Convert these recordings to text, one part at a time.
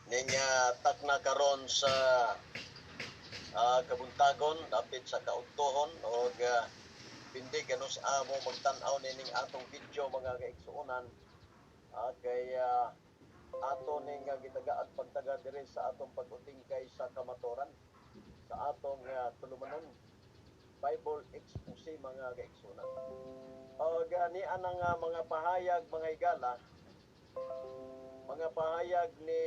Ning takna karon sa kabuntagon, dapit sa kaudtohon, og pindi ganus amo magtan-aw nining atong video, mga kaigsuonan, kay ato ning gitagaat pagtaga diri sa atong pag-utingkay sa kamatuoran sa atong tulumanon Bible expose, mga kaigsuonan. Og ni anang mga pahayag, mga higala, mga pahayag ni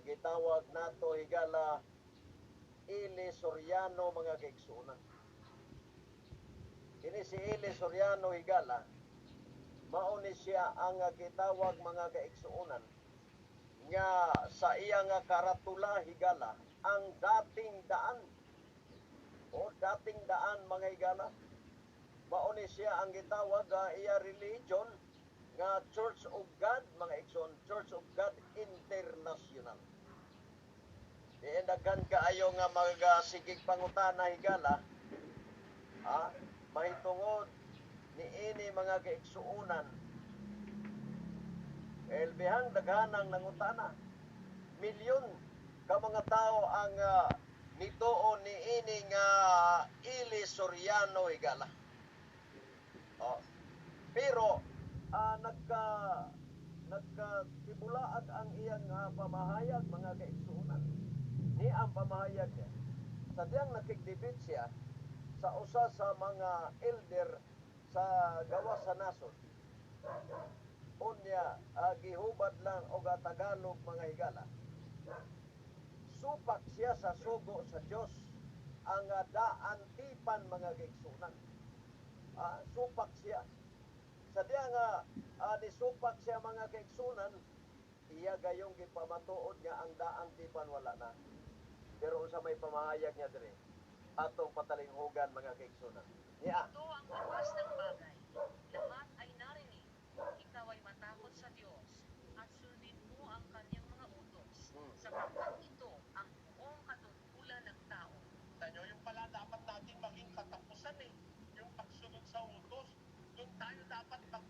gitawag nato, higala, Eli Soriano, mga kaigsuonan. Kini si Eli Soriano, higala, mao ni siya ang gitawag, mga kaigsuonan, nga sa iya nga karatula, higala, "Ang Dating Daan" o "Dating Daan", mga higala. Mao ni siya ang gitawag iya religion nga Church of God, mga igsoon, Church of God International. Diin daghan kaayo nga magasigig pangutana, higala, mahitungod niini, mga kaigsuonan. Elbihang daghanang nangutana. Milyon ka mga tao ang nituo niini nga Eli Soriano, higala. Oh. Pero nagka tibulaag ang iyang pamahayag, mga kaigsuonan. Ni ang pamahayag niya. Sa diyang nakig-debate siya sa usa sa mga elder sa gawas sa nasod. Unya gihubad lang og Tagalog, mga higala. Supak siya sa sugo sa Dios, ang daan tipan, mga kaigsuonan. Supak siya. Sa diya nga nisupak siya, mga kaigsunan, iya gayong gipamatuod nga ang daang tipan wala na. Pero unsa may pamahayag niya dire? Atong patalinghugan, mga kaigsunan. Niya. Ito ang wakas ng bagay. Lahat ay narinig. Ikaw ay matakot sa Diyos at sundin mo ang kanyang mga utos sapagkat ito ang buong katungkulan ng tao. Tanyo, yung pala dapat natin maging katapusan eh. Yung pagsunod sa utos, doon tayo dapat mag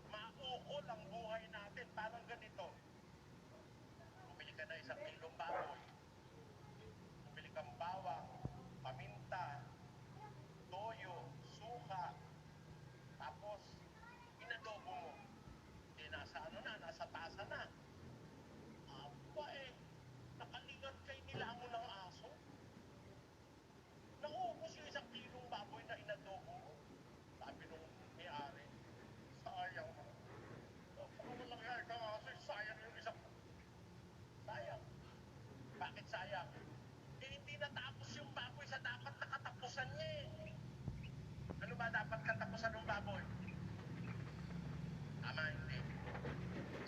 maukol ang buhay natin. Parang ganito. Bumili ka na 1 kilong baboy. Bumili kang bawang, paminta, toyo, suka. Tapos, inadobo mo. Eh, nasa ano na, nasa tasa na. Aba eh, nakalingat kay nilamon ng aso. Naubos yung 1 kilong baboy na inadobo mo. Sabi nung may-ari, "Sayang. Napakawalang hiya kang aso, sayang yung isang." Sayang. Bakit sayang? Eh, hindi natapos yung baboy sa dapat na katapusan niya eh. Ano ba dapat katapusan ng baboy? Tama, hindi?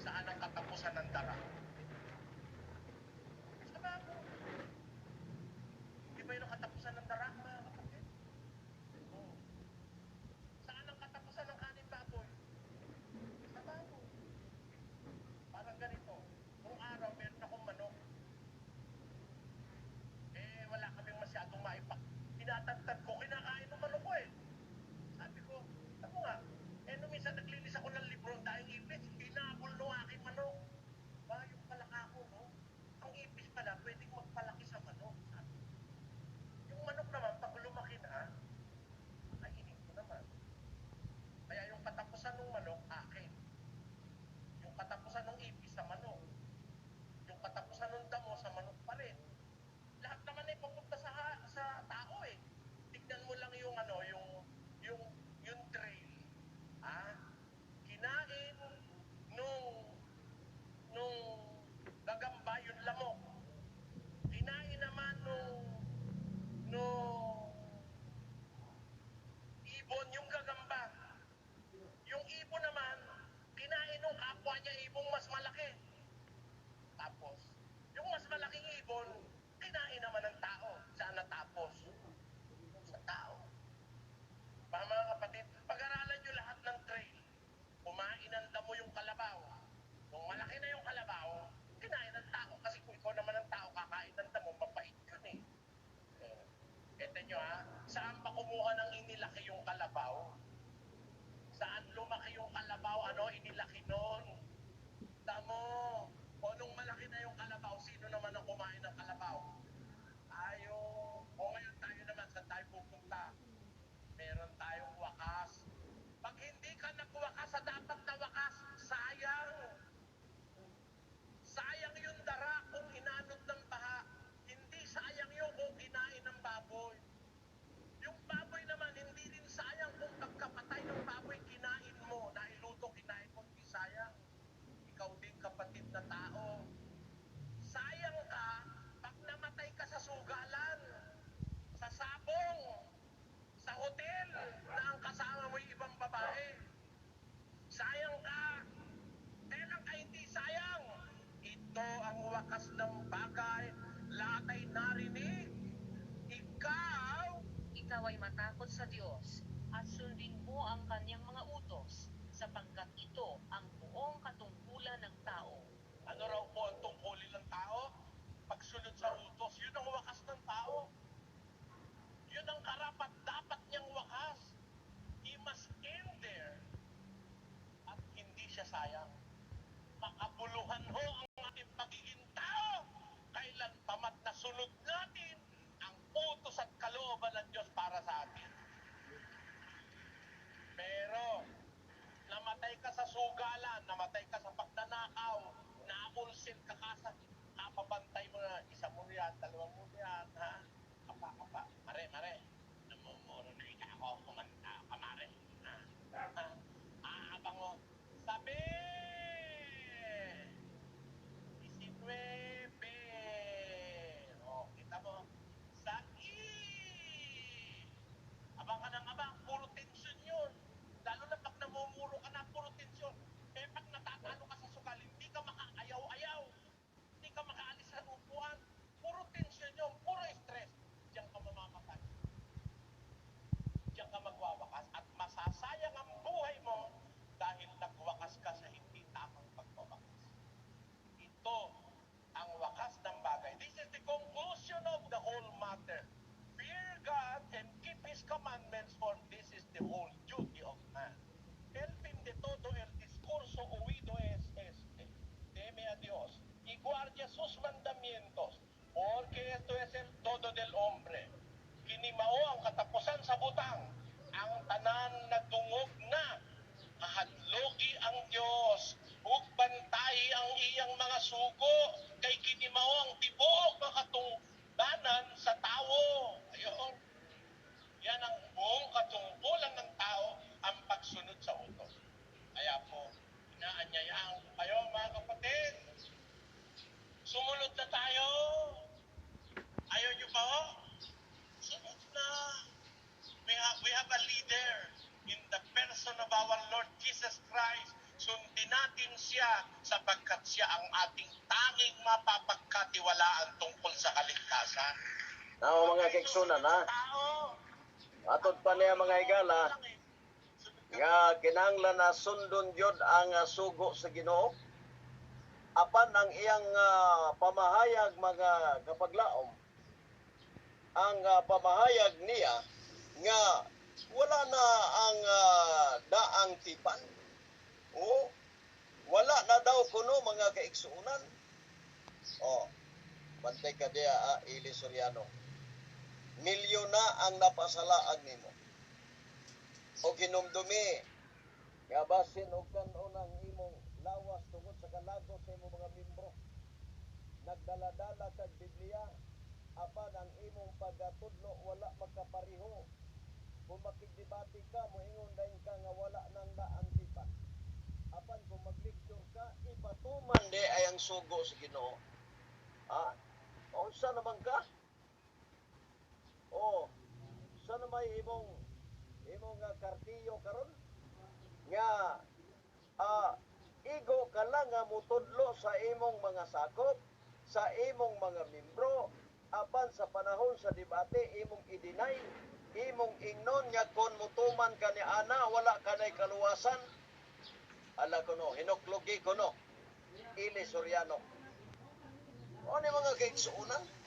Saan ang katapusan ng dara? Sa baboy. Di ba yun ang katapusan ng dara, mga kapatid? Oo. Saan ang katapusan ng kanin baboy? Sa baboy. Parang ganito. Nung araw, meron akong manok. Eh, wala kaming masyadong maipak. Tinatadtad ko, kinakain ng manok ko eh. Sabi ko, "Ako nga." Eh, nung minsan naglinis ako ng libro, ang daing ipis, hinabol nung aking manok. Ikaw ay matakot sa Diyos at sundin mo ang kanyang mga utos, sapagkat ito ang buong katungkulan ng tao. Ano raw po ang tungkulin ng tao? Pagsunod sa utos. Yun ang wakas ng tao. Yun ang karapat dapat niyang wakas. He must end there. At hindi siya sayang. Makabuluhan ho ang ating pagiging tao. Kailan pamat na sunod natin ang utos at kalooban ng Diyos para sa atin. Pero, namatay ka sa sugalan, namatay ka sa pagnanakaw, naulsin ka ka sa kapabantay mo na, isa mo yan, dalawa mo yan, ha? Kapa, kapa, mare, mare, namumuro na ika ako, kumanta ka, mare. Ha? Ha? Aabang mo, sabi, 19. O, kita mo, sa I. Abang ka ng abang, puro tensyon yun. Lalo na pag namumuro ka na, puro tensyon. Eh, pag natatalo ka sa sugal, hindi ka makaayaw-ayaw. Hindi ka makaalis sa upuan. Puro tensyon yun, puro stress. Diyan ka mamamatay. Diyan ka magwawakas at masasayang ang buhay mo dahil nagwakas ka sa hindi tamang pagwawakas. Ito ang wakas ng bagay. This is the conclusion of the whole matter. Fear God and keep His commandments, for this is the whole duty of man. El fin de todo el discurso oído es este: Teme a Dios y guarda sus mandamientos, porque esto es el todo del hombre. Kini mao ang katapusan sa butang. Ang tanan nagdungog na. Kahadloki ang Dios ug bantayi ang iyang mga sugo, kay kini mao ang tibuok nga katungdanan sa tawo. Ayun. Yan ang buong katungkulan ng tao, ang pagsunod sa utos. Kaya po, inaanyayahan ko kayo, mga kapatid. Sumunod na tayo. Ayaw niyo pa ho? Sunod na. We have a leader in the person of our Lord Jesus Christ. Sundin natin siya sapagkat siya ang ating tanging mapapagkatiwalaan tungkol sa kaligtasan. Nao, mga kaigsuonan, ha. Tao. Atod pa niya, mga higala, nga kinahanglan na sundon gyud ang sugo sa Ginoo. Apan ang iyang pamahayag, mga kapaglaom, ang pamahayag niya nga wala na ang daang tipan. O wala na daw kuno, mga kaigsuonan. Oh, bantay ka diya, Eli Soriano. Milyon na ang napasalaag nimo. O ginumdumi nga basin og kan-on ang imong lawas tungod sa kalagos sa imong mga membro. Nagdala-dala kag Biblia, apan ang imong paggatudlo wala magkapareho. Kung makigdebate ka, moingon dayon ka nga wala nang daang tipan. Apan kung mag-lecture ka, ipatuman di ay ang sugo sa Ginoo. Ha? Unsa naman ka? Oh, sa na may imong imong nga kartiyo karon nga igo ka lang nga mutudlo sa imong mga sakop, sa imong mga membro, apan sa panahon sa debate imong i-deny, imong ingnon nga kon mutuman ka ni ana, wala ka nay kaluwasan. Ala kuno, hinuklugi kuno. Eli Soriano. O ni, mga kaigsuonan,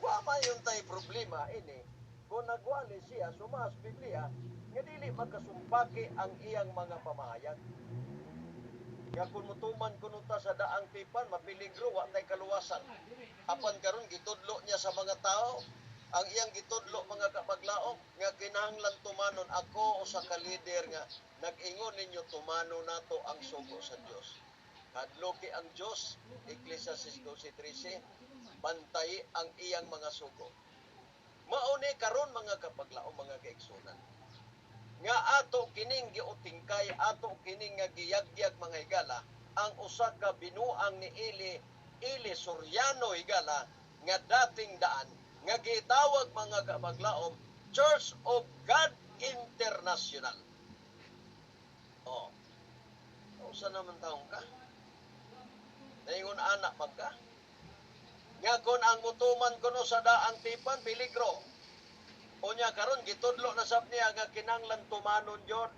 wa man yun tay problema ini kung nagwali siya sumas Biblia nga dili makasumpaki ang iyang mga pamahayag. Nga kung mutuman kuno ta sa daang tipan, mapiligro, wa tay kaluwasan. Apan karon gitudlo niya sa mga tao, ang iyang gitudlo, mga kapaglaom, nga kinahanglan tumanon. Ako usa ka leader nga nag-ingon ninyo, tumano nato ang sugo sa Dios. Hadloki ang Dios, Ecclesiastes 12:13, bantay ang iyang mga sugo. Mao ni karon, mga kapaglaom, mga kaigsuonan, nga ato kining giutingkay, ato kining nga giyagyag, mga higala, ang usa ka binuang ni Eli Soriano, higala, nga dating daan nga gitawag, mga kapaglaom, Church of God International. Oh. Usa naman taong ka? Naingon anak man ka? Nga kung ang mutuman kuno sa daang tipan, peligro. Unya karon gitudlo na sab niya nga kinahanglan tumanon gyud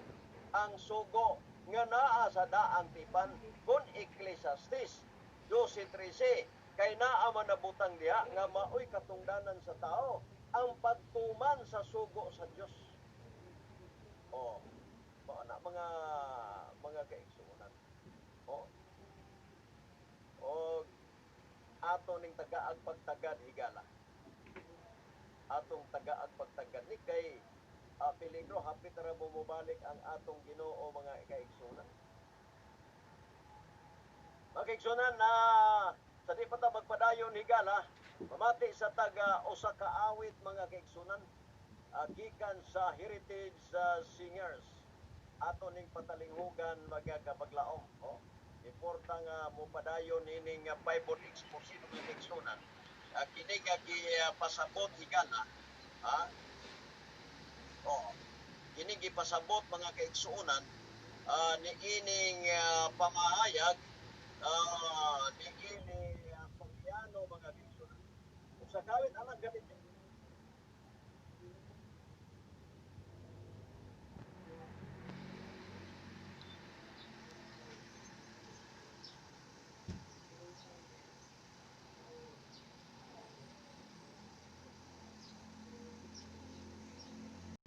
ang sugo nga naa sa Daang Tipan kon Ecclesiastes 12:13, kay naa man nabutang diha nga maoy katungdanan sa tao ang pagtuman sa sugo sa Dios. Oh, mao na mga kaigsuonan. Oh. Og ato ning tagaag pagtagad, higala. Atong tagaag pagtagad ni kay peligro, hapit ra mobalik ang atong Ginoo, mga kaigsuonan. Mga kaigsuonan, na sa di pa ta magpadayon, higala, mamati sa taga usa ka awit, mga kaigsuonan, gikan sa Heritage Singers. Ato ning patalinghugan, mga kabaglaom. Oh. Importa nga mopadayon ining Bible exposition, mga kaigsuonan. Kini nga gipasabot, higala, ha? Oh. Kini gipasabot, mga kaigsuonan, niining pamahayag niini Soriano, mga kaigsuonan. Ug sa kawit alang ganit.